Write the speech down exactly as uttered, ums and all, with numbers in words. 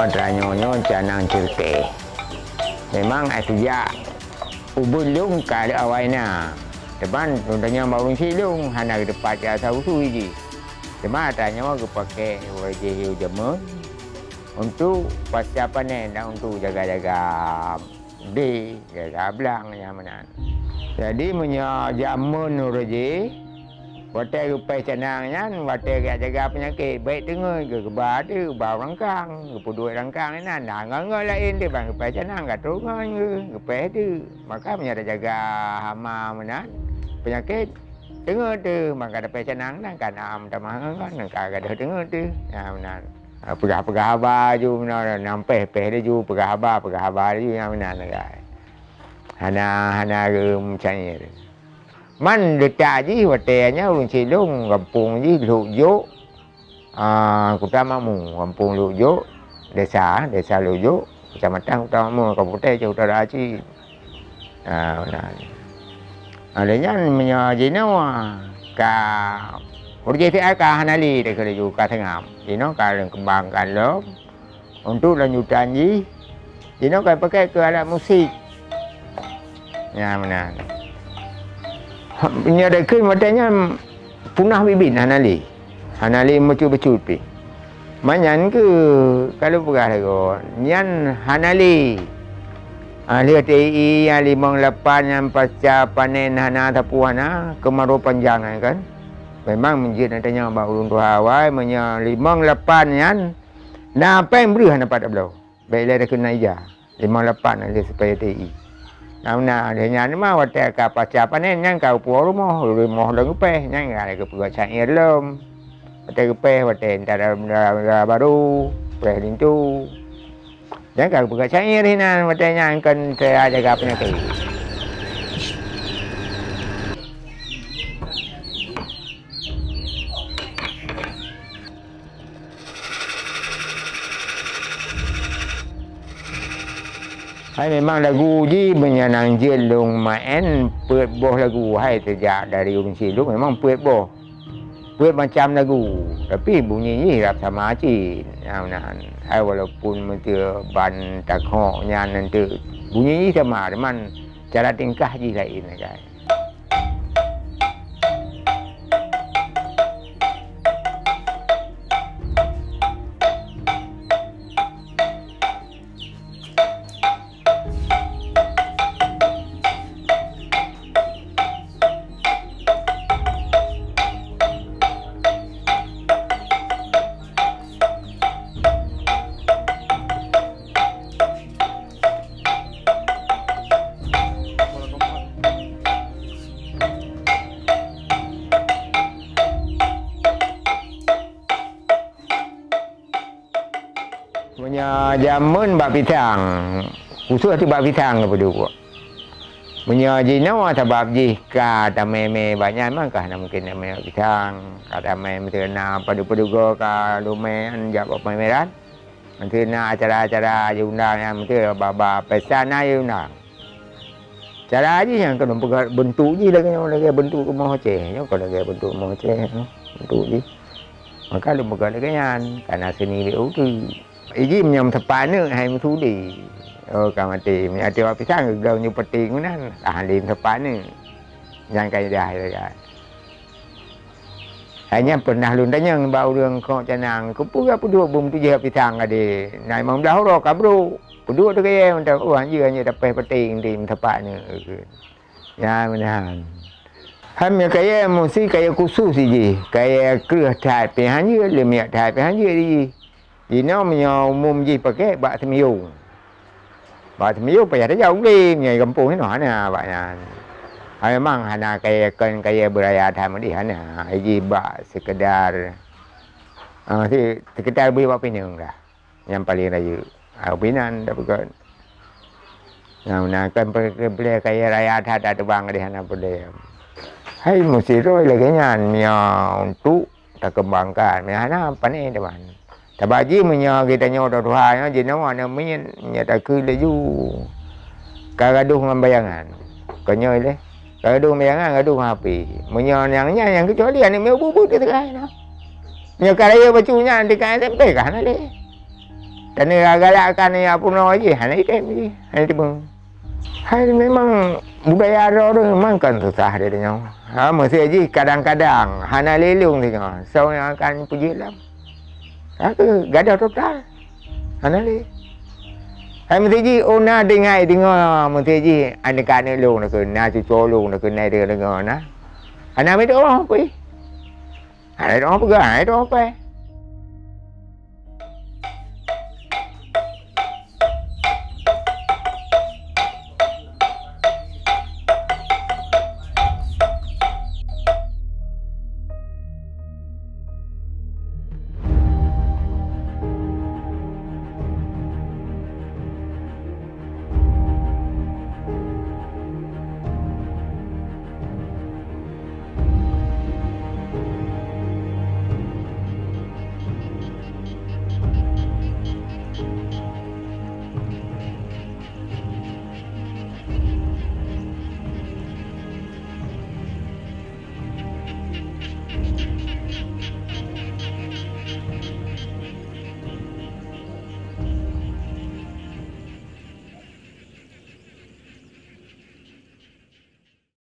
Tanyoe nyoe canang ceureuté. Memang ai sijak ubit lôn ka lheueh awai na. Teuma tanyoe bak ureueng chik lôn hana geuteupat jak asai usui jih. Teuma tanyoe geupakè ureueng jih yue jameun untuk pasca panen dan untuk jaga-jaga deh, jaga blang nyang meunan. Jadi meunyoe jameun ureueng jih, watèe geupèh canang nyan, watèe geujak jaga peunyakét, bèk teungeut geuba teuk, ba u rangkang, geupeuduek rangkang inan, na ngon-ngon laén teuk ban geupèh canang, ka trok ngon geu-, geupèh teuk. Maka meunyoe tajaga hama meunan, peunyakét, teungeut teuh, maka tapèh canang nyan ka na meutamah ngon-ngon, ka gadôh teungeut teuh. Nyan meunan. Ha, peugah-peugah haba laju meunan, nam pèh-pèh laju, peugah haba, peugah haba laju, nyan meunan sagai. Hana, hana geumeucanyir. Man leutak jih watèe nyan ureueng chik lôn gampông jih Lhok Jok, a, Kuta Makmu, gampông Lhok Jok, desa, desa Lhok Jok, kecamatan Kuta Makmu, kabupaten Aceh Utara cit. Ha, meunan. Ha, lheueh nyan meunyoe jinoe ka ureueng jih ka hana lé teuh laju ka seungab. Jinoe ka lôn keumbangkan lom. Untuk lanjutan jih, jinoe ka pakai keu alat musik. Nyan meunan. Ha, nyoe dikeue watèe nyan punah biet-biet hana lé. Hana lé meucut-meucut pih. Manyan keuh ka lôn peugah lagèe nyan hana lé. Ah, lheueh T I I nyang limong lapan nyan pasca panen hana sapeue hana, keumarô panjang nyan kan. Memang meujeuet na tanyong bak ulôn tuha awai, meunyoe limong lapan nyan na péng breuh hana pat tabloe. Bèk ilèe takheun na ija. Limong lapan lheueh supaya T I. Nah, meunan lheueh nyan mah watèe ka pasca panen nyan ka puwoe rumoh, rumoh lom geupèh, nyan ka lheueh geupeugah syair lom. Watèe geupèh, watèe entara bendera-bendera barô, preh linto. Nyan ka geupeugah syair hinan, watèe nyan kon saya jaga peunyakét. Hai memang lagu jih meunyoe nang jeuet lôn maén peuet boh lagu hai teujak dari ureueng Silueng memang peuet boh. Peuet macam lagu, tapi bunyi jih rab sama cit. Nah, meunan. Hai walaupun meuteue ban takhok nyan enteuk bunyi jih sama, teuma cara tingkah jih laén sagai. Meunyoe jameun bak pisang, khusos di bak pisang geupeuduek. Meunyoe jinoe sabab jih ka tamè-mè bak nyan mah ka hana mungken tamè bak pisang, ka tamè meuteuna padub-padub goe ka lumè nyan jak bak pameran. Meuteuna acara-acara jiundang nyan meuteuna ba-ba pesta na jiundang. Cara jih nyang keuneuk peugah beuntuk jih lagèe nyoe, lagèe beuntuk rumoh Aceh. Nyoe kon lagèe beuntuk rumoh Aceh, beuntuk jih. Maka lôn peugah lagèe nyan, kana seuni lé ureueng. Iji meunyoe meusapat aneuk hai meusudi. Oh, ka maté. Meunyoe até bak pisang geugloe nyoe peuting meunan, ah, lé meusapat aneuk. Nyan kaidah lagèe. Hai nyan pernah lôn tanyong bak ureueng khok canang, "Keupeue gak peuduek beumeutujih bak pisang gadeh? Na limong blaih uroe ka brok." Peuduek teuh kayèe mantong, "Oh, hanjeuet, hanjeuet tapèh peuting di meusapat aneuk," kheun. Nyan meunan. Hai meunyoe kayèe musti kayèe khusos jih, kayèe kreueh that pih hanjeuet, leumiek that pih hanjeuet jih. Jinoe meunyoe umum jih pakèk bak seumiyueng. Bak seumiyueng payah tajak u glé, meunyoe gampông inoe hana bak nyan. Ha, memang hana kayèe kon kayèe beuraya that meudeh hana. Jih bak seukeudar, ah, si-, seukeudar bri bak pineung dah. Nyang paleng rayeuk. Ah, binan dak peugah. Nyang na kan pe-, pe-, peuleueh kayèe raya that, that teubang deh hana peudeh. Hai meusidroe lagèe nyan meunyoe untuk takeumbangkan, meunyoe hana pane teuma. Sabab jih meunyoe geutanyoe tuha-tuha nyoe jinoe aneuk miet nyoe takheun laju ka gadôh ngon bayangan. Kon nyoe lé, ka gadôh ngon bayangan, gadôh ngon H P. Meunyoe nyang nyan nyang keucuali aneuk miet ubit-ubit teuka na. Meunyoe ka rayeuk bacut nyan teuka S M P ka hana lé. Tanda galak kan ya pun jih, hana item jih, hana item. Hai memang budaya droe tu memang kan susah dia dengar. Ha, mesti jih kadang-kadang hana lelong dengar. Soe nyang akan puji lam. Aku gadoh total. Hana lé. Hai mesti jih, oh na dengai dengar, mesti jih aneuk-aneuk lôn na keu na cucu lôn na keu na dengar na. Hana meudoa pih. Hana doa peugah, hana doa pai.